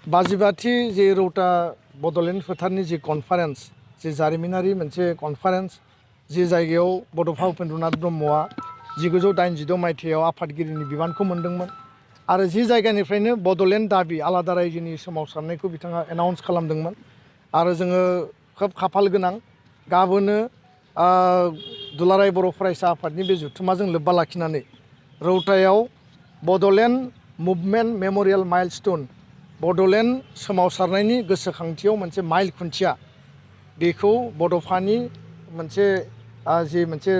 बाजिबाथि जे रौता बड'लेण्ड फोथारनि जे कनफारेन्स जे जारिमिनारि मोनसे कनफारेन्स जे जायगायाव बड'फा उपेन्द्रनाथ ब्रह्मआ 1986 मायथाइयाव आफादगिरिनि बिबानखौ मोनदोंमोन आरो जि जायगानिफ्रायनो बड'लेण्ड दाबि आलादा रायजोनि सोमावसारनायखौ बिथाङा एनाउन्स खालामदोंमोन आरो जोङो खोब खाफाल गोनां गाबोनो दुलाराय बर' फरायसा आफादनि बे जथुम्माजों लोब्बा लाखिनानै रौतायाव Bodoland movement memorial milestone Bodoland सोमावसारनायनि गोसोखांथियाव मोनसे माइल खुन्थिया बेखौ बड'फानि मोनसे जि मोनसे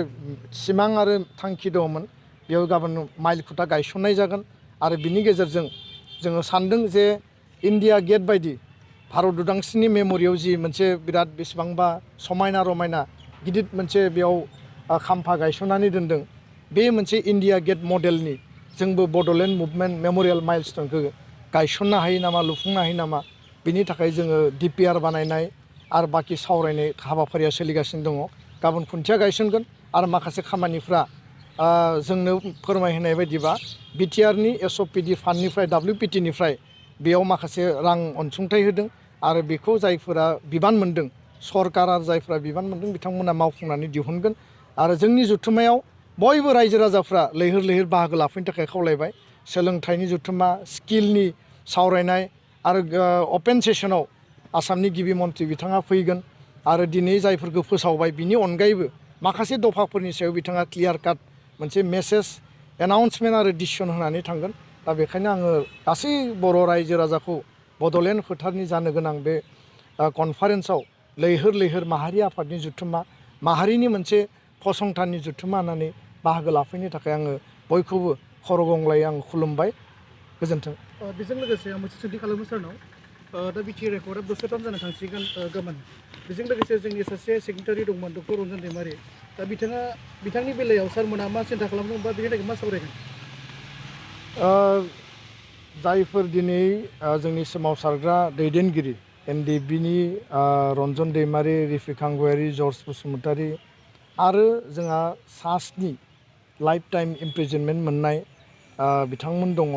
सिमां आरो थांखि दंमोन बेयाव गाबोन माइल खुन्था गायसननाय जागोन आरो बिनि गेजेरजों जोङो सान्दों जे इन्डिया गेट बायदि भारत उदांस्रिनि मेम'रियाव जि मोनसे बिराद बेसेबांबा समायना रमायना गिदिर मोनसे बेयाव खाम्फा गायसननानै दोनदों बे मोनसे इन्डिया गेट मडेलनि जोंबो बड'लेण्ड मुभमेन्ट मेम'रियेल माइलस्टोनखौ गायसननो हायो नामा लुफुंनो हायो नामा बिनि थाखाय जोङो DPR बानायनाय आरो बाखि सावरायनाय हाबाफारिया सोलिगासिनो दङ गाबोन खुन्थिया गायसनगोन आरो माखासे खामानिफ्रा जोंनो फोरमायहोनाय बायदिबा BTRनि SOPD फान्डनिफ्राय WPTनिफ्राय बेयाव माखासे रां अनसुंथाइ होदों आरो बेखौ जायफोरा बिबान मोन्दों सरकार आरो जायफोरा बिबान मोन्दों बिथांमोना मावफुंनानै दिहुनगोन आरो जोंनि जथुम्मायाव बयबो रायजो राजाफ्रा लैहोर लैहोर बाहागो लाफैनो थाखाय खावलायबाय सोलोंथाइनि जथुम्मा स्किलनि सावरायनाय आरो अपेन सेसनाव आसामनि गिबि मन्थ्रि बिथाङा फैगोन आरो दिनै जायफोरखौ फोसावबाय बिनि अनगायैबो माखासे दफाफोरनि सायाव बिथाङा क्लियार काट मोनसे मेसेज एनाउन्समेन्ट आरो डिसिसन होनानै थांगोन दा बेखायनो आङो गासै बर' रायजो राजाखौ बड'लेण्ड फोथारनि जानो गोनां बे कनफारेन्सआव लैहोर लैहोर माहारि आफादनि जथुम्मा माहारिनि मोनसे फसंथाननि जथुम्मा होननानै बाहागो लाफैनो थाखाय आङो बयखौबो खर' गंग्लायै आं खुलुमबाय गोजोन्थों। बेजों लोगोसे आं मोनसे सोंथि खालामनो सारनाव दा BTR रेकर्डआ बोसोरथाम जानो थांसिगोन गाबोन बेजों लोगोसे जोंनि सासे सेक्रेटारि दंमोन डक्टर रन्जन दैमारि दा बिथांनि बेलायाव सारमोना मा सिन्था खालामदों बा बिनि थाखाय मा सावरायगोन जायफोर दिनै जोंनि सोमावसारग्रा दैदेनगिरि NDBनि रन्जन दैमारि रिफिकां गयारि जर्ज बसुमतारी आरो जोंहा सास्नि लाइफ टाइम इमप्रिजनमेन्ट मोननाय बिथांमोन दङ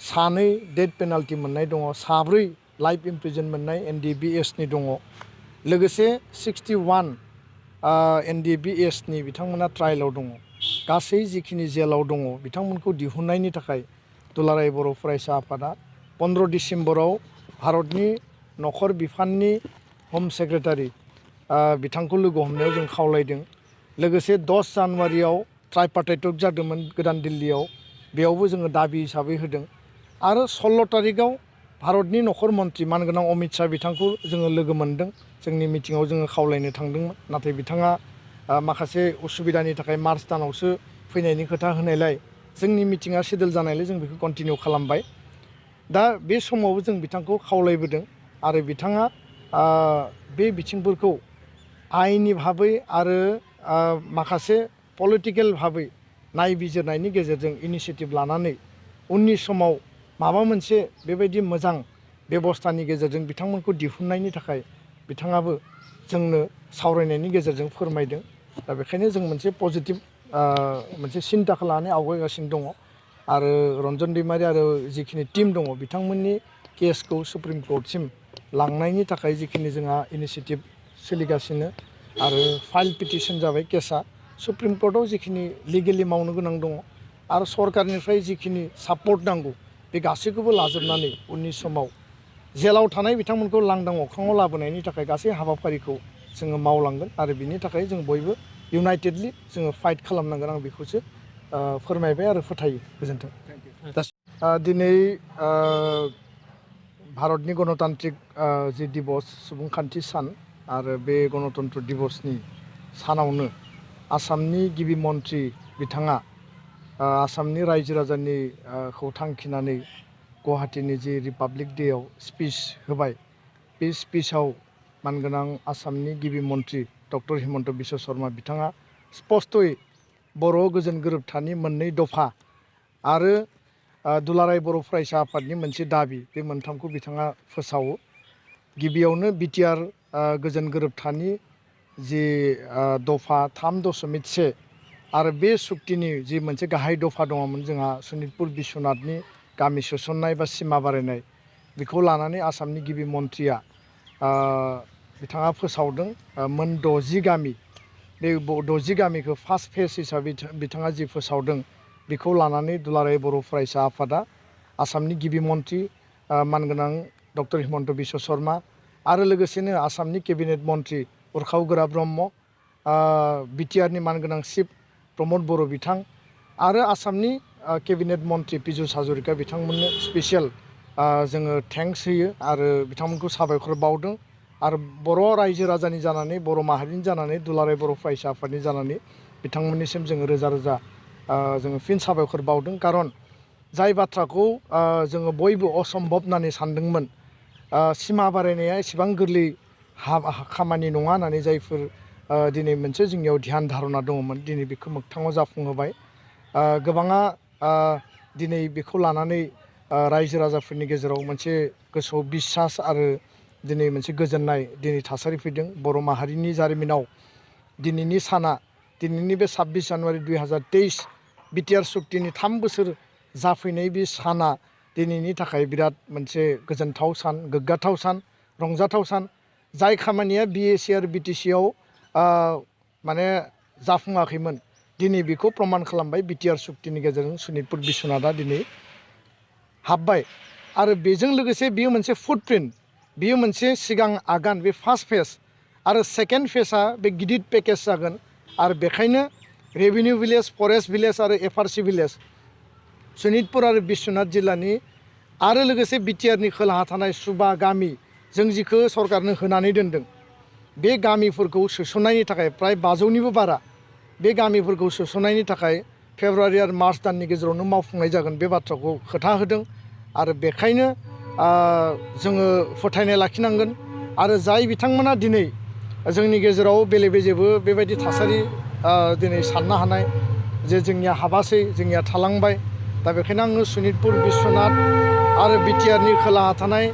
सानै डेथ पेनाल्टि मोननाय दङ साब्रै लाइफ इमप्रिजन मोननाय NDBSनि दङ लोगोसे 61 NDBSनि बिथांमोना ट्रायेलाव दङ गासै जिखिनि जेलाव दङ बिथांमोनखौ दिहुननायनि थाखाय दुलाराय बर' फरायसा आफादा 15 डिसेम्बराव भारतनि नखर बिफाननि हम सेक्रेटारि बिथांखौ लोगो हमनायाव जों खावलायदों लोगोसे 10 जानुवारियाव ट्राइपार्टाइट जादोंमोन गोदान दिल्लीयाव बेयावबो जोङो दाबि हिसाबै होदों आरो 16 तारिखआव भारतनि नखर मन्थ्रि मानगोनां अमित शाह बिथांखौ जोङो लोगो मोन्दों जोंनि मिटिङाव जोङो खावलायनो थांदोंमोन नाथाय बिथाङा माखासे उसुबिदानि थाखाय मार्च दानावसो फैनायनि खोथा होनायलाय जोंनि मिटिङा सेडुल जानायलाय जों बेखौ कन्टिनिउ खालामबाय दा बे समावबो जों बिथांखौ खावलायबोदों आरो बिथाङा बे बिथिंफोरखौ आयेननि भाबै आरो माखासे पलिटिकेल भाबै नायबिजिरनायनि गेजेरजों इनिसियेटिभ लानानै उननि समाव माबा मोनसे बेबायदि मोजां बेबस्थानि गेजेरजों बिथांमोनखौ दिहुननायनि थाखाय बिथाङाबो जोंनो सावरायनायनि गेजेरजों फोरमायदों दा बेखायनो जों मोनसे पजिटिभ मोनसे सिन्ताखौ लानानै आवगायगासिनो दङ आरो रन्जन दैमारि आरो जिखिनि टिम दङ बिथांमोननि केसखौ सुप्रिम कर्टसिम लांनायनि थाखाय जिखिनि जोंहा इनिसियेटिभ सोलिगासिनो आरो फाइल पिटिसन जाबाय केसा सुप्रिम कर्टआव जिखिनि लिगेलि मावनो गोनां दङ आरो सरकारनिफ्राय जिखिनि सापर्ट नांगौ बे गासैखौबो लाजोबनानै उननि समाव जेलाव थानाय बिथांमोनखौ लांदां अख्राङाव लाबोनायनि थाखाय गासै हाबाफारिखौ जोङो मावलांगोन आरो बिनि थाखाय जों बयबो इउनाइटेडलि जोङो फाइट खालामनांगोन आं बेखौसो फोरमायबाय आरो फोथायो गोजोन्थों। दिनै भारतनि गणतान्त्रिक जि दिबस सुबुंखान्थि सान आरो बे गणतन्त्र दिबसनि सानावनो आसामनि गिबि मन्थ्रि बिथाङा आसामनि रायजो राजानि खौ थांखिनानै गुवाहाटीनि जि रिपाब्लिक डेआव स्पिच होबाय बे स्पिचआव मानगोनां आसामनि गिबि मन्थ्रि डक्टर हिमन्त बिश्व शर्मा बिथाङा स्पस्तयै बर' गोजोन गोरोबथानि मोननै दफा आरो दुलाराय बर' फरायसा आफादनि मोनसे दाबि बे मोनथामखौ बिथाङा फोसावो गिबियावनो BTR गोजोन गोरोबथानि जि दफा 3.1 आरो बे सुक्तिनि जि मोनसे गाहाय दफा दङमोन जोंहा सनितपुर बिश्वनाथनि गामि सोसननाय बा सिमा बारायनाय बेखौ लानानै आसामनि गिबि मन्थ्रिया बिथाङा फोसावदों मोन 60 गामि बे 60 गामिखौ फार्स्ट फेज हिसाबै बिथाङा जि फोसावदों बेखौ लानानै दुलाराय बर' फरायसा आफादा आसामनि गिबि मन्थ्रि मानगोनां डक्टर हिमन्त बिश्व शर्मा आरो लोगोसेनो आसामनि केबिनेट मन्थ्रि उरखाव गोरा ब्रह्म बिटिआरनि मानगोनां चिफ प्रमद बर' बिथां आरो आसामनि केबिनेट मन्थ्रि पीयूष हाजरिका बिथांमोननो स्पेसियेल जोङो थेंक्स होयो आरो बिथांमोनखौ साबायखर बावदों आरो बर' रायजो राजानि जानानै बर' माहारिनि जानानै दुलाराय बर' फरायसा आफादनि जानानै बिथांमोननिसिम जोङो रोजा रोजा जोङो फिन साबायखर बावदों खारन जाय बाथ्राखौ जोङो बयबो असम्भब होननानै सानदोंमोन सिमा बारायनाया एसेबां गोरलै खामानि नङा होननानै जायफोर दिनै मोनसे जोंनियाव ध्यान धारना दङमोन दिनै बेखौ मोगथाङाव जाफुंहोबाय गोबाङा दिनै बेखौ लानानै रायजो राजाफोरनि गेजेराव मोनसे गोसोआव बिसास आरो दिनै मोनसे गोजोननाय दिनै थासारि फैदों बर' माहारिनि जारिमिनाव दिनैनि साना दिनैनि बे 26 जानुवारि 2023 बिटिआर सुक्तिनि 3 बोसोर जाफैनाय बे साना दिनैनि थाखाय बिराद मोनसे गोजोनथाव सान गोग्गाथाव सान रंजाथाव सान जाय खामानिया बिएसि आरो बिटिसिआव माने जाफुङाखैमोन दिनै बेखौ प्रमान खालामबाय बिटिआर सुक्तिनि गेजेरजों सनितपुर बिश्वनाथआ दिनै हाबबाय आरो बेजों लोगोसे बियो मोनसे फुटप्रिन्ट बियो मोनसे सिगां आगान बे फार्स्ट फेज आरो सेकेन्ड फेजआ बे गिदिर पेकेज जागोन आरो बेखायनो रेभिनिउ भिलेज फरेस्ट भिलेज आरो एफआरसि भिलेज सनितपुर आरो बिश्वनाथ जिल्लानि आरो लोगोसे बिटिआरनि खोलाहा थानाय सुबा गामि जों जिखौ सरकारनो होनानै दोनदों बे गामिफोरखौ सोसननायनि थाखाय प्राय 500निबो बारा बे गामिफोरखौ सोसननायनि थाखाय फेब्रुवारि आरो मार्च दाननि गेजेरावनो मावफुंनाय जागोन बे बाथ्राखौ खोथा होदों आरो बेखायनो जोङो फोथायनाय लाखिनांगोन आरो जाय बिथांमोना दिनै जोंनि गेजेराव बेले बेजेबो बेबायदि थासारि दिनै साननो हानाय जे जोंनिया हाबासै जोंनिया थालांबाय दा बेखायनो आङो सनितपुर बिश्वनाथ आरो बिटिआरनि खोलाहा थानाय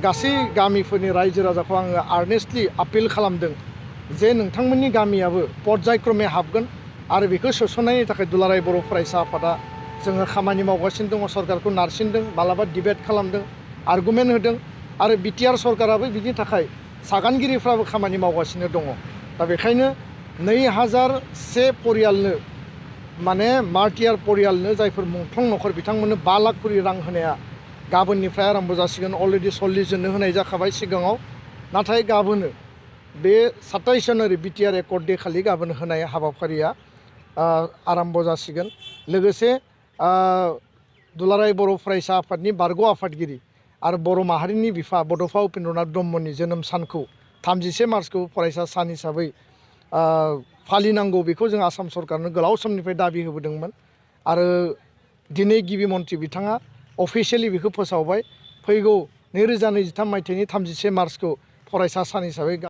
गासै गामिफोरनि रायजो राजाखौ आङो आर्नेस्टलि आपिल खालामदों जे नोंथांमोननि गामियाबो पर्यायक्रमे हाबगोन आरो बेखौ सोसननायनि थाखाय दुलाराय बर' फरायसा आफादा जोङो खामानि मावगासिनो दङ सरकारखौ नारसिनदों मालाबा डिबेट खालामदों आर्गुमेन्ट होदों आरो बिटिआर सरकाराबो बिनि थाखाय सागानगिरिफ्राबो खामानि मावगासिनो दङ दा बेखायनो 2001 परियालनो माने मार्टियार परियालनो जायफोर मुंख्लं नखर बिथांमोननो 5 लाख करि रां होनाया गाबोननिफ्राय आरम्भ जासिगोन अलरेडि 40 जननो होनाय जाखाबाय सिगाङाव नाथाय गाबोनो बे 27 जानुवारि बिटिआर एकर्ड डे खालि गाबोन होनाय हाबाफारिया आरम्भ जासिगोन लोगोसे दुलाराय बर' फरायसा आफादनि बारग' आफादगिरि आरो बर' माहारिनि बिफा बड'फा उपेन्द्रनाथ ब्रह्मनि जोनोम सानखौ 31 मार्चखौ फरायसा सान हिसाबै फालिनांगौ बेखौ जों आसाम सरकारनो गोलाव समनिफ्राय दाबि होबोदोंमोन आरो दिनै गिबि मन्थ्रि बिथाङा अफिसियेलि बेखौ फोसावबाय फैगौ 2023 मायथाइनि 31 मार्चखौ फरायसा सान हिसाबै